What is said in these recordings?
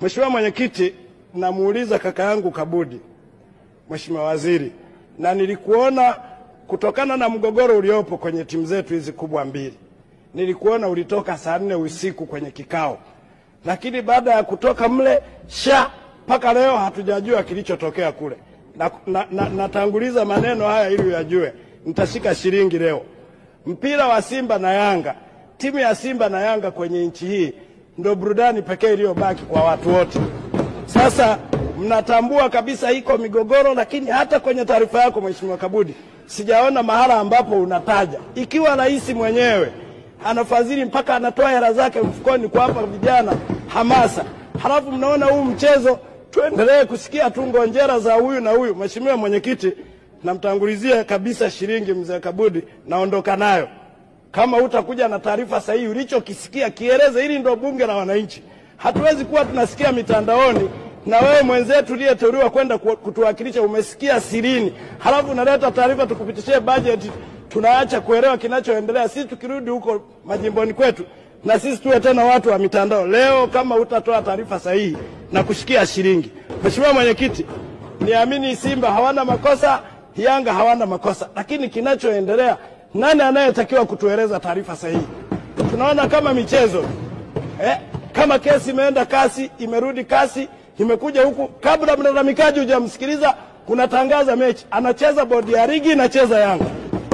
Mheshimiwa Mwenyekiti, namuuliza kaka yangu Kabudi, Mheshimiwa Waziri, na nilikuona kutokana na mgogoro uliopo kwenye timu zetu hizi kubwa mbili, nilikuona ulitoka saa 4 usiku kwenye kikao, lakini baada ya kutoka mle sha mpaka leo hatujajua kilichotokea kule. Natanguliza maneno haya ili uyajue. Nitashika shilingi leo. Mpira wa Simba na Yanga, timu ya Simba na Yanga kwenye nchi hii ndio burudani pekee iliyobaki kwa watu wote. Sasa mnatambua kabisa iko migogoro, lakini hata kwenye taarifa yako Mheshimiwa Kabudi sijaona mahala ambapo unataja. Ikiwa rais mwenyewe anafadhili mpaka anatoa hela zake mfukoni kuwapa vijana hamasa, halafu mnaona huu mchezo tuendelee kusikia tu ngonjera za huyu na huyu. Mheshimiwa Mwenyekiti, namtangulizia kabisa shilingi mzee Kabudi, naondoka nayo. Kama utakuja na taarifa sahihi ulichokisikia kieleze, hili ndio bunge la wananchi. Hatuwezi kuwa tunasikia mitandaoni na wewe mwenzetu uliyeteuliwa kwenda kutuwakilisha umesikia sirini, halafu unaleta taarifa tukupitishie budget, tunaacha kuelewa kinachoendelea. Sisi tukirudi huko majimboni kwetu na sisi tuwe tena watu wa mitandao. Leo kama utatoa taarifa sahihi na kushikia shilingi. Mheshimiwa Mwenyekiti, niamini Simba hawana makosa, Yanga hawana makosa, lakini kinachoendelea, nani anayetakiwa kutueleza taarifa sahihi? Tunaona kama michezo kama kesi imeenda kasi, imerudi kasi, imekuja huku, kabla mlalamikaji hujamsikiliza kunatangaza mechi, anacheza bodi ya ligi, inacheza Yanga.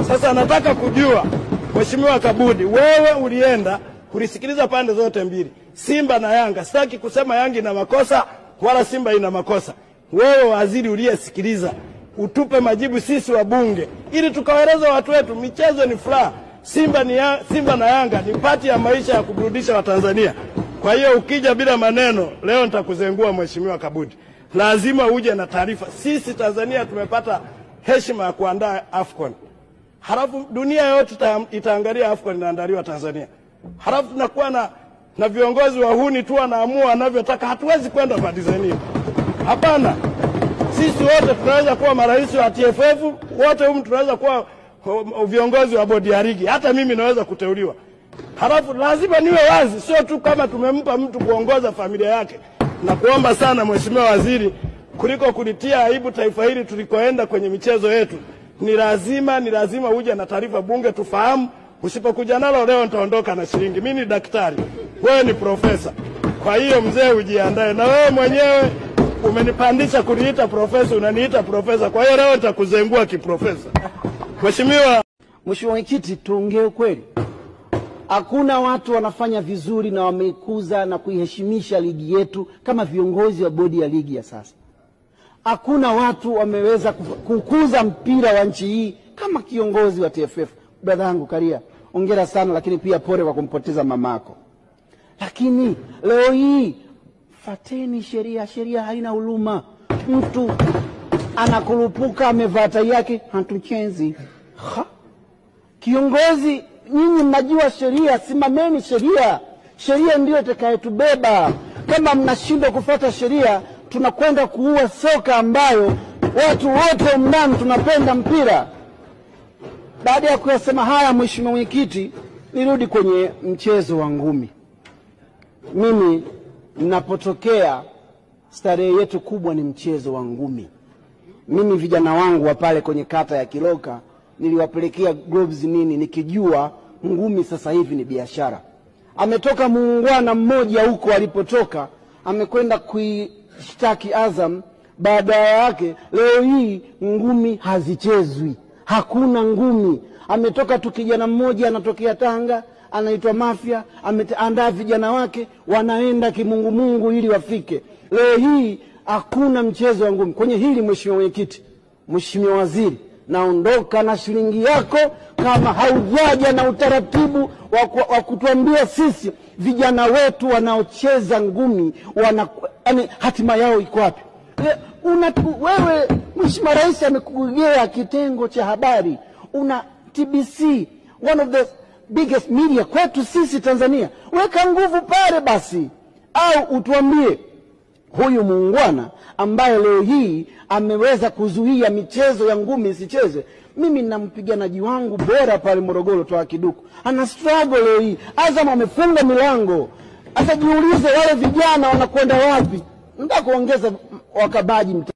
Sasa nataka kujua Mheshimiwa Kabudi, wewe ulienda ulisikiliza pande zote mbili, Simba na Yanga. Sitaki kusema Yanga ina makosa wala Simba ina makosa. Wewe waziri uliyesikiliza, utupe majibu sisi wabunge ili tukawaeleza watu wetu michezo ni furaha. Simba na Yanga ni pati ya maisha ya kuburudisha Watanzania. Kwa hiyo ukija bila maneno leo nitakuzengua Mheshimiwa Kabudi. Lazima uje na taarifa. Sisi Tanzania tumepata heshima ya kuandaa AFCON. Halafu dunia yote itaangalia AFCON inaandaliwa Tanzania. Halafu tunakuwa na viongozi wahuni tu wanaamua wanavyotaka. Hatuwezi kwenda kwa design. Hapana. Sisi wote tunaweza kuwa marais wa TFF, wote humu tunaweza kuwa viongozi wa bodi ya ligi. Hata mimi naweza kuteuliwa. Halafu lazima niwe wazi, sio tu kama tumempa mtu kuongoza familia yake. Na kuomba sana Mheshimiwa Waziri, kuliko kulitia aibu taifa hili tulikoenda kwenye michezo yetu, ni lazima uje na taarifa bunge tufahamu. Usipokuja nalo leo nitaondoka na shilingi. Mimi ni daktari, wewe ni profesa. Kwa hiyo mzee ujiandae. Na wewe mwenyewe umenipandisha kuniita profesa, unaniita profesa. Kwa hiyo leo nitakuzengua kiprofesa. Mheshimiwa Mwenyekiti, tuongee ukweli. Hakuna watu wanafanya vizuri na wameikuza na kuiheshimisha ligi yetu kama viongozi wa bodi ya ligi ya sasa. Hakuna watu wameweza kukuza mpira wa nchi hii kama kiongozi wa TFF. Brother yangu Karia, hongera sana, lakini pia pole kwa kumpoteza mamako. Lakini leo hii fateni sheria, sheria haina huruma. Mtu anakurupuka amevaa tai yake, hatuchenzi. Ha? Kiongozi, nyinyi mnajua sheria, simameni sheria. Sheria ndiyo itakayotubeba. Kama mnashindwa kufuata sheria, tunakwenda kuua soka ambayo watu wote mnamo tunapenda mpira. Baada ya kuyasema haya, Mheshimiwa Mwenyekiti, nirudi kwenye mchezo wa ngumi. Mimi ninapotokea, starehe yetu kubwa ni mchezo wa ngumi. Mimi vijana wangu wa pale kwenye kata ya Kiloka niliwapelekea gloves nini, nikijua ngumi sasa hivi ni biashara. Ametoka muungwana mmoja huko alipotoka, amekwenda kuishtaki Azam. Baada yake leo hii ngumi hazichezwi, hakuna ngumi. Ametoka tu kijana mmoja anatokea Tanga, anaitwa Mafia, ameandaa vijana wake wanaenda kimungumungu ili wafike. Leo hii hakuna mchezo wa ngumi. Kwenye hili Mheshimiwa Mwenyekiti, Mheshimiwa Waziri, naondoka na shilingi yako kama haujaja na utaratibu wa kutuambia sisi vijana wetu wanaocheza ngumi yani hatima yao iko wapi. Wewe Mheshimiwa Rais amekugea kitengo cha habari, una TBC, one of the biggest media kwetu sisi Tanzania. Weka nguvu pale basi, au utuambie huyu muungwana ambaye leo hii ameweza kuzuia michezo ya ngumi isichezwe. Mimi na mpiganaji wangu bora pale Morogoro, Toa Kiduku, ana struggle leo hii. Azam amefunga milango. Sasa jiulize, wale vijana wanakwenda wapi? Nataka kuongeza wakabaji mta